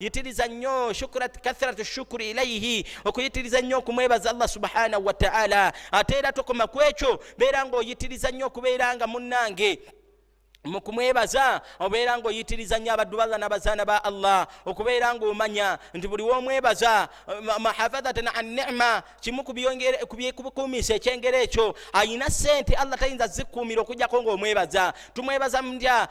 Yitiriza nnyo kathratu shukuri ilaihi, okuyitiriza nnyo okumwebaza Allah subhanahu wataala. Ate era tokoma ku ekyo, beera ngaoyitiriza nnyo okubeera nga munnange mu kumwebaza, obeera ngaoyitiriza nnyo abaddu ba Allah n'abazaana ba Allah, okubeera ngaomanya nti buli womwebaza mahafadhatan an nema kimu kubikuumisa ekyengera ekyo. Ayina sente, Allah tayinza zikuumira okujjako ngaomwebaza. Tumwebaza mutya?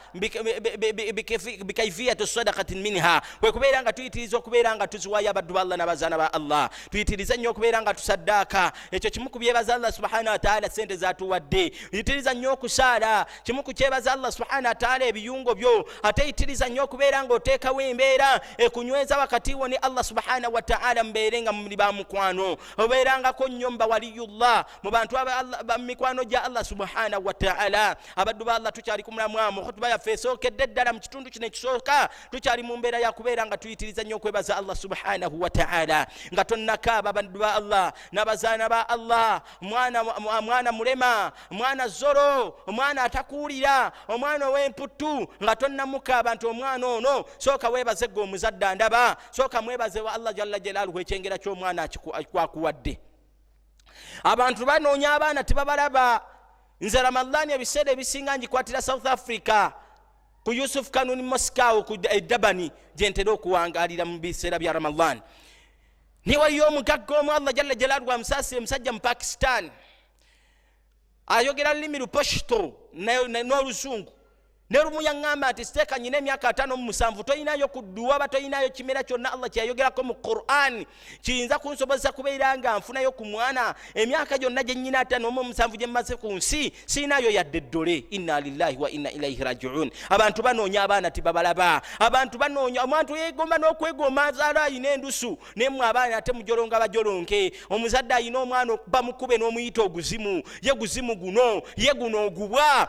Bikaifiyatu sadakatin minha, kwe kubeera nga tuyitiriza okubeera nga tuziwayo. Abaddu ba Allah n'abazaana ba Allah, tuyitiriza nnyo okubeera nga tusaddaaka. Ekyo kimu ku byebaza Allah subhanahu wataala, sente zatuwadde. Yitiriza nnyo okusaala, kimu ku kyebaza Allah subhanahu wataala, ebiyungo byo. Ate yitiriza nnyo okubeera ng'oteekawo embeera ekunyweza wakati wo ne Allah subhanahu wataala, mubeere nga muli ba mukwano. Obeerangako nnyo muba waliyullah, mu bantu mikwano gya Allah subhanahu wataala. Abaddu ba Allah, tukyali ku mulamwamu khutuba yaffe esookedde ddala mu kitundu kino ekisooka. Tukyali mu mbeera yakubeera nga tuyitiriza nnyo okwebaza Allah subhanahu wataala nga tonnakaaba. Abaddu ba Allah n'abazaana ba Allah, mwana mulema, mwana zoro, omwana atakuwulira, omwana ow'emputtu, nga tonnamukaaba nti omwana ono, sooka weebaze gwe omuzadde andaba, sooka mwebaze wa Allah jalla jalaaluhu ekyengera ky'omwana kwakuwadde. Abantu banoonya abaana, tebabalaba. Nze Ramadhaani ebiseera ebisinga ngikwatira South Africa, ku Yusuf Kanuni Moscow ku Dabani, gyentera okuwangalira mu biseera bya Ramadhan. Niwaliyo omugagga omu, Allah jalla jalaaluhu amusaasire, musajja mu Pakistan, ayogera lulimi Luposhto n'Oluzungu. Nelumu yaŋŋamba nti, "Siteeka nyina emyaka 57, toyinayo kudduwa aba toyinayo kimera kyonna Allah kyeyayogerako mu Quran kiyinza kunsobozesa kubeera nga nfunayo ku mwana. Emyaka gyonna gye nnyina 57 gye mmaze ku nsi, siinayo yadde eddole." Inna lillahi wa inna ilaihi rajiun. Abantu banoonya abaana, tibabalaba. Abantu banoonya, omuntu yegomba n'okwegomba azaala ayina endusu. Nemmwe abaana ate mujolonga bajolonke. Omuzadde ayina omwana bamukube n'omuyita oguzimu, ye guzimu guno, ye guno ogubwa.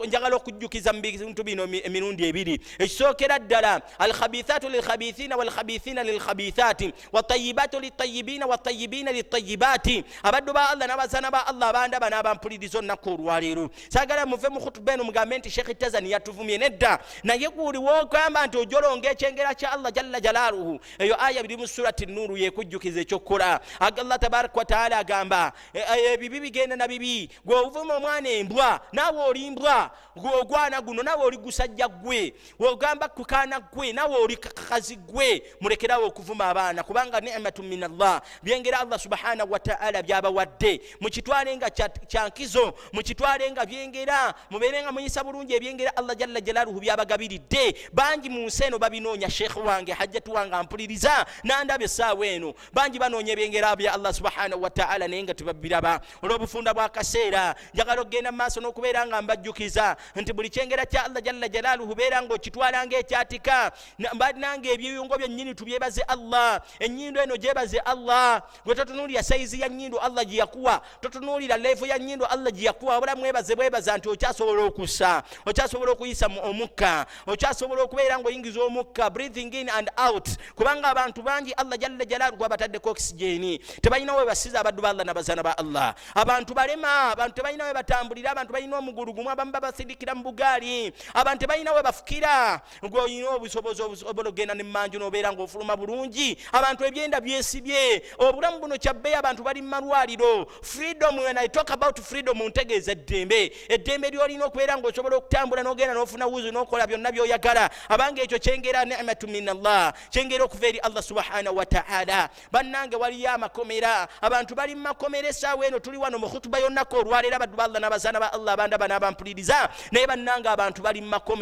Njagala okujjukiza mu bintu bino emirundi ebiri. Ekisookera ddala, alkhabithatu lilkhabithina walkhabithina lilkhabithati watayibatu litayibina watayibina litayibati. Abaddu ba Allah n'abazaana ba Allah abandaba n'abampuliriza olunaku olwaleero, saagala muve mu khutuba eno mugambe nti Sheekh Tazani yatuvumye. Nedda, naye guli wogamba nti ojolonga ekyengera kya Allah jalla jalaaluhu, eyo aya biri mu Surati Nuuru yekujjukiza ekyokukola. Allah tabaraka wataala agamba ebibi bigenda na bibi. Gwe ovuma omwana embwa, naawe oli mbwa. Gwe ogwana guno, naawe oli gusajja. Gwe ogamba kukaana gwe, naawe oli kakazi gwe. Mulekerawo okuvuma abaana, kubanga nimatu min Allah, byengera Allah subhanahu wataala byabawadde. Mukitwale nga kyankizo, mukitwale nga byengera, mubeere nga muyisa bulungi ebyengera Allah jalla jalaluhu byabagabiridde. Bangi mu nsi eno babinoonya. Sheekh wange, hajjatu wange ampuliriza nandaba essaawa eno, bangi banoonya ebyengera bya Allah subhanahu wataala, naye nga tebabiraba olw'obufunda bw'akaseera. Njagala okugenda mu maaso n'okubeera nga mbajjukiza nti buli kyengera kya Allah jalla jalaaluhu, beera ng'okitwala ng'ekyatika. Bannange, ebiyungo byennyini tubyebaze Allah. Ennyindo eno gyebaze Allah. Gwe totunuulira sayizi ya nnyindo Allah gye yakuwa, totunuulira level ya nnyindo Allah gye yakuwa, wabula mwebaze bwebaza nti okyasobola okussa, okyasobola okuyisa omukka, okyasobola okubeera ng'oyingiza omukka, breathing in and out, kubanga abantu bangi Allah jalla jalaaluhu abataddeko oxygen, tebalina we basiza. Abaddu ba Allah n'abazaana ba Allah, abantu balema, abantu tebalina we batambulira, abantu balina omugulu gumu, abamu babasindikira mu bugaali, abantu tebalina we bafukira. Gwe olina obusobozi obusobola okugenda nemanju nobeera ng'ofuluma bulungi. Abantu ebyenda byesibye, obulamu buno kyabbeeyi, abantu bali mu malwaliro. Freedom, when I talk about freedom, ntegeeza eddembe, eddembe lyolina okubeera ng'osobola okutambula n'ogenda n'ofuna wuzu n'okola byonna by'oyagala. Abanga ekyo kyengera nimatu min Allah, kyengera okuva eri Allah subhanahu wataala. Bannange, waliyo amakomera, abantu bali mu makomera essaawa eno. Tuli wano mu khutuba yonnaku olwaleero, abaddu ba Allah n'abazaana ba Allah abandaba n'abampuliriza, naye bannange, abantu bali mu makomera.